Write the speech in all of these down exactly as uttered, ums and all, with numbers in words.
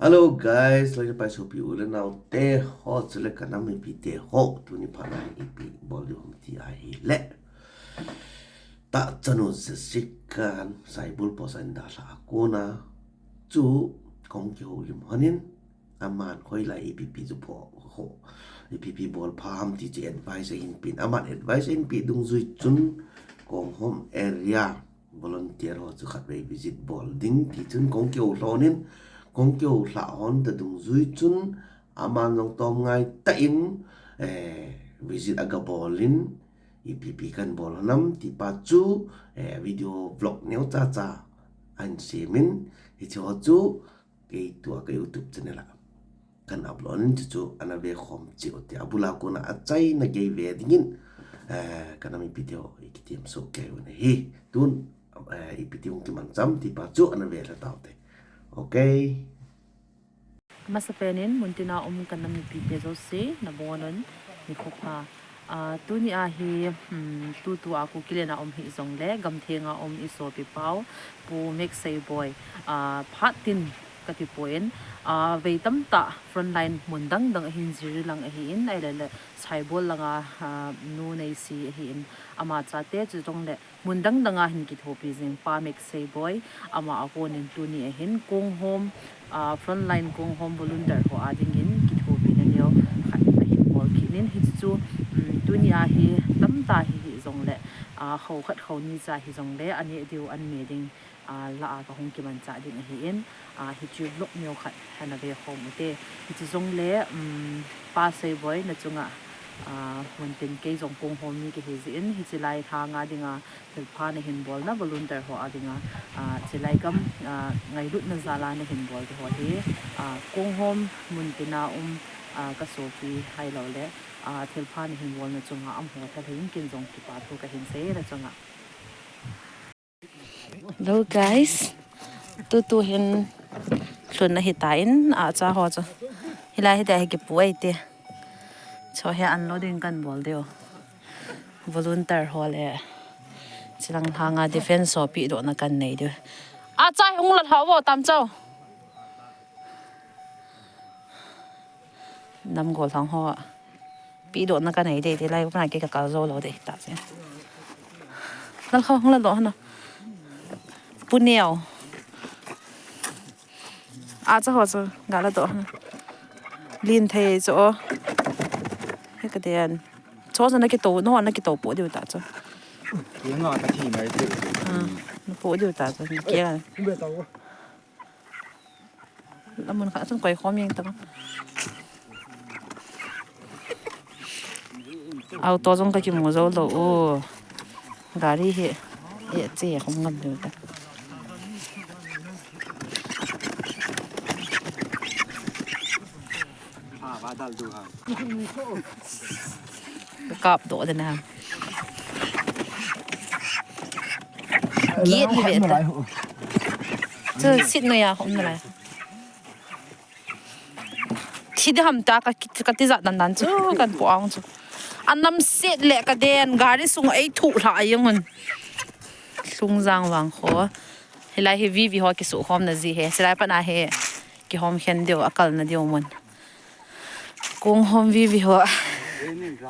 Hello guys, loi le pai sopi u le nao te ho, chule ka nam mipi te ho, tuni phat a ipi bol diu ham ti ahile, tahchanu Jessica Saibol post a eidalha a kona chu kahung kihoulim lhonin, aman hoilai ipi ipi chu pho ho, ipi ipi bol pha ham ti chu advice ahin pen, aman advice ahin pe dungjui chun Konghom area volunteer ho chu khatvei visit bol ding ti chun kahung kihou lhonin, kahung kihou lha lhon ta dungjui chun aman jong tom ngai tah in, eh, visit aga bol in, ipi ipi kahin bol lhon ham ti pa chu, eh, video vlog neo chacha ahin sem in, hiche ho chu kei tua ka YouTube channel a kahin upload in, chuchu ana ve khom cheh u te. Abul a kona achaina gei ve dingin, eh, ka nam mipi te ho, i kitiem soh kei u ahi. Tun, eh, ipi ti hung kimanchah ham ti pa chu ana ve lha tau te. Okay. Masapen in muntina um ka nam mipi te jouse nabonun nikho pha. Ah, tuni a hi, hmm, tutu a Kuki len a um hih jongle, gamtheng a um i sopi pau, Pu Mek Seiboi, ah, phat tin kati poi, ah, vei tamtah frontline mun dang dang ahin, Jiribam lang ahin, ahile le Saibol langa, ah, Nu Neisi ahin, ama chate chu jongle, mun dang dang a hin kithopi jing Pa Mek Seiboi, ama a konin tuni a hin Konghom, ah, frontline Konghom volunteer ho a dingin kithopina neo khat ahin bol kit in, hichu, um, tuni a hi tamtah hi hih jongle, ah, kho khat kho ni cha hi jongle, aneh diu an me ding, ah, lah a kahung kimanchah ding ahin, ah, hichu vlog neo khat ana ve khom u te. Hichu jongle, um, Pa Seiboi na chunga, ah, mun tin kei jong Konghom mi kahi jeh in, hiche lai lhang a dinga, thilpha nahin bolna volunteer ho a dinga, ah, chulai gam, ah, ngailutna jal a nahin bol te ho hi, ah, Konghom mun tin a um, ah, ka sopi ahilou le, ah, thilpha nahin bolna chunga amaho thalheng in ken jong kipa thu kahin sei na chunga. Hello guys, tutu hin lhun ahi tan, acha ho chu hilai hi dia hi kipu ahi te. Chu hi unloading kahin bol diu. Volunteer ho le, chulang lhang a defense ho pehdohna kahin nei diu. Acha hung la lhau vo tam chau. Nam gollhang ho pehdohna kahin nei ding te lai, kana kei kakal jou lou ding ta se. Lal kho, hung la doh hana. Pu Neo. Acha ho chu, ga la doh hana. Lin thei chu o. He ka den. Chu chu na kito, no na kito po diu ta chu. Kei nga ka thi mai te. Ah, na po diu ta chu, kei nga. Amun kha chun koi khom jeng tang. Auto jong ka kimu jou lou u. Gari hi. E che khom ngam lou ta. Kap doh de na. Giet hi ve ta. Chu sit noiya khom nalai. Thi ding ham ta ka ki, ka tijat dan dan chu kahin po ang chu. Anam set le ka den, gari sung ei thuh lha a jeng un. Lhungjang vang kho. Hilai hi V V ho kisukhomna ji hi. Chulai pat a hi kihom khen diu, akalna diu mun. Konghom V V ho.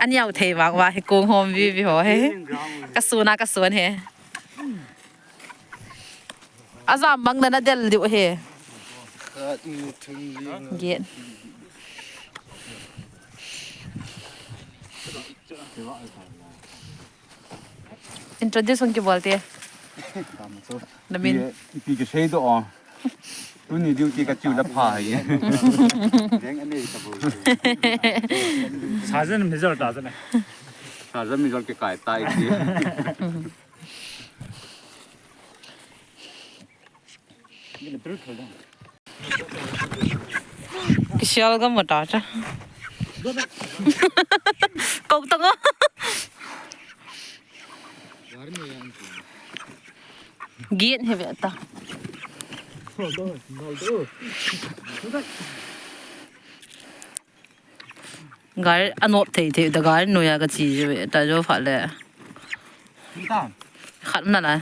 Aneo thei vang uva hi Konghom V V ho hi. Ka sun a ka sun hi. Ajam bang na na del diu hi. Khat, ni, thum, li, nga. Giet. Introduce hung kibol te. Tama chu. Na min. Ipi, ipi kisei doh o. Tuni duty ka chu la pha hi. Deng ani ka bu. Sergeant Major ta jana. Sergeant Major kikai tai ti. Kisial gam mata cha. Kau tanga. Giet hi ve ta. Gari anop thei thei ta, gari noiya ka chi je ve ta jo pha le. Khat na la.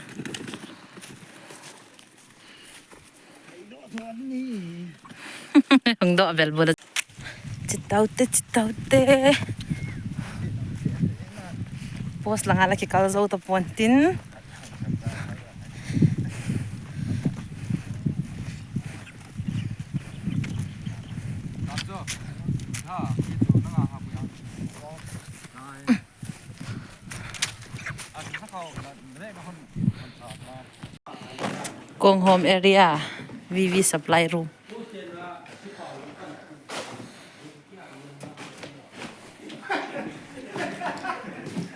Hung doh bel bula. Chitaute, chitaute. Post langa la kikal jou tapon tin. Konghom area, V V supply room.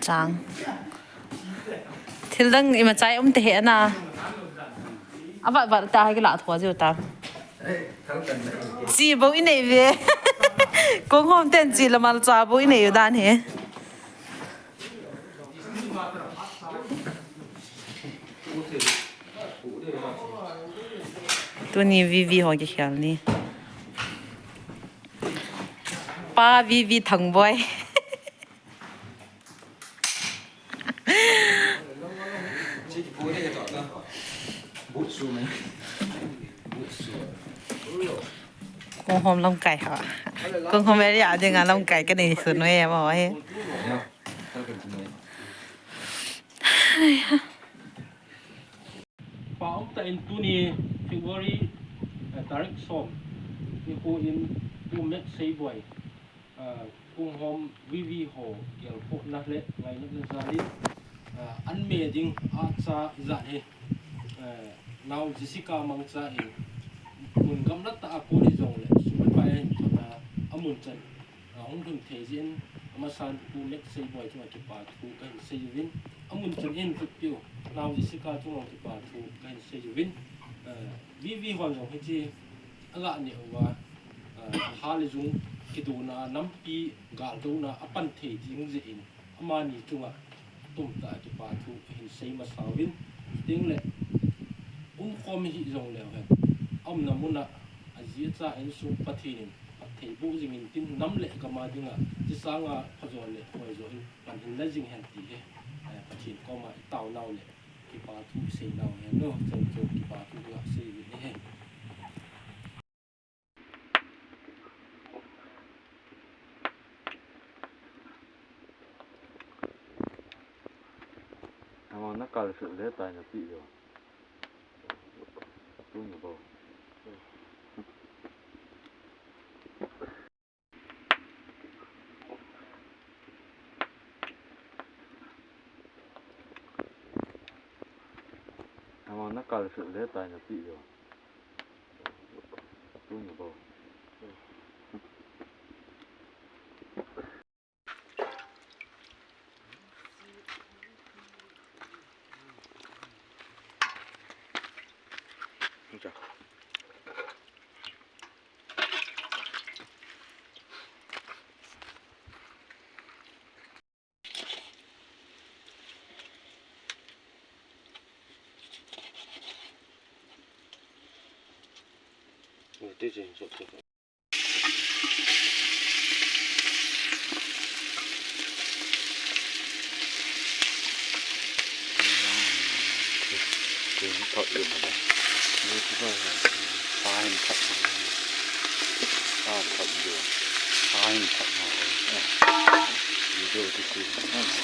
Chang. Thil dang ima chai um te he na. Avat vat ta ha kila thua jiu ta. Chi bou i nei ve. Konghom ten chi la malcha bou i nei u dan hi. Tuni V V ho kikhel ni. Pa V V Thangboi. Konghom lamkai ho. Konghom area dinga lamkai kanei sun ve mo he. Pa um ta in tuni February, eh, tarik som nikho in Pu Mek Seiboi, eh, Konghom V V ho gelkhohna le ngailutna jal in, eh, an me ding acha jat hi, eh, nao Jessica mangcha in mun gamla tah a kon hijongle sum le pai ahin thot a, amun chan a hung lhun thei jeh in, amasan Pu Mek Seiboi chunga kipa thu kahin sei uvin, amun chan in lhutpiu nao Jessica chunga kipa thu kahin sei uvin, eh, V V hon jong hiche aga neh uva, eh, lha le jung kidona, nampi galdouna apan thei ding jeh in, amani chunga tumtah a kipa thu ahin sei masa uvin, chuteng le umkhom hih jongleu hen, aumna mun a aji acha insung Pathen in phatthei boh jing in tin, nam le gam a dinga, hiche sanga phajo le hoijo in pan hin la jing hen ti hi, eh, Pathen koma i taonau le kipa thu i seinau hen, no, chun chu kipa thu nga sei uvin ahi. Ama na kal su le tai na pi jo. Tu ni bo. Ama na kal su le tai na pi jo. Tu ni bo.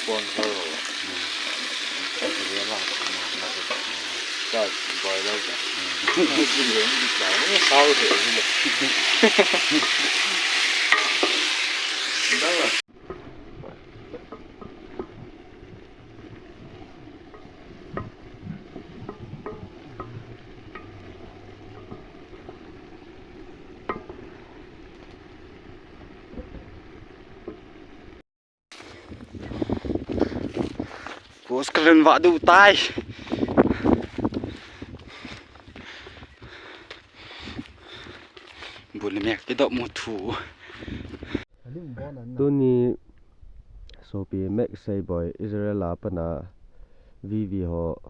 Sponsor. Post ka lhun vah diu tai. Bul mek kidoh mu thu. Tuni sopi Mek Seiboi Israel a pat a V V ho,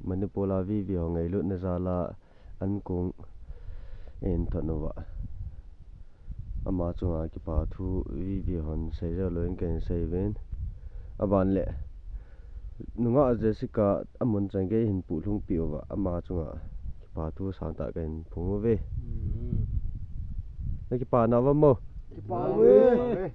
Manipur a V V ho ngailutna jal a ankong in thot uva, ama chunga kipa thu V V hon sei jou louvin ken sei uvin. Aban le nungah Jessica amun chan gei hin puhlhung peh uva, ama chunga kipa thu sangtah kahin phong uve. Nakipa na va mo. Kipa uve.